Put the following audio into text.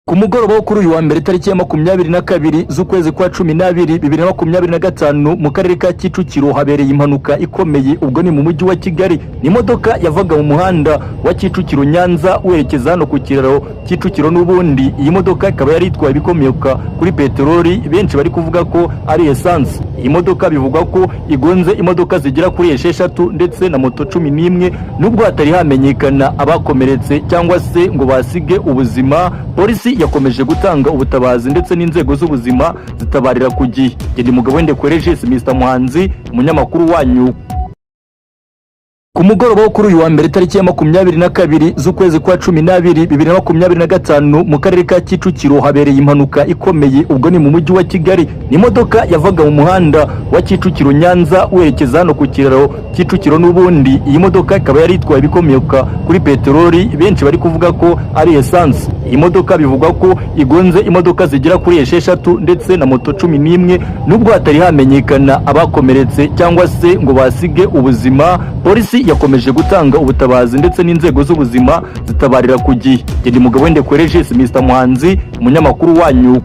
Ku mugoroba wo kuri uyu wa mbere, tariki ya 22 z'ukwezi kwa 12 2025, mu karere ka Kicukiro habereye impanuka ikomeye. Ubwo ni mu mujyi wa Kigali. Ni imodoka yavaga mu muhanda wa Kicukiro Nyanza werekeza hano ku kiraro Kicukiro n'ubundi. Iyi modoka ikaba yari itwaye ibikomoka kuri peteroli, benshi bari kuvuga ko ari esanse. Iyi modoka bivugwa ko igonze imodoka zigera kuri 6 ndetse na moto 11. Nubwo hatari hamenyekana abakomeretse cyangwa se ngo basige ubuzima, polisi yakomeje gutanga ubutabazi ndetse n'inzego z'ubuzima zitabarira ku gihe. Ndi Mugabo Wende Regis, Mr Muhanzi, umunyamakuru wanyu. Ku mugoroba wo kuri uyu wa mbere, tariki ya 22 z'ukwezi kwa 12 2025, mu karere ka Kicukiro habereye impanuka ikomeye. Ubwo ni mu mujyi wa Kigali. Ni imodoka yavaga mu muhanda wa Kicukiro Nyanza werekeza hano ku kiraro Kicukiro n'ubundi. Iyi modoka ikaba yari itwaye ibikomoka kuri peteroli, benshi bari kuvuga ko ari esanse. Iyi modoka bivugwa ko igonze imodoka zigera kuri 6 ndetse na moto 11. Nubwo hatari hamenyekana abakomeretse cyangwa se ngo basige ubuzima, polisi yakomeje gutanga ubutabazi ndetse n'inzego z'ubuzima zitabarira ku gihe. Ndi Mugabo Wende Regis, Mr Muhanzi, umunyamakuru wanyu.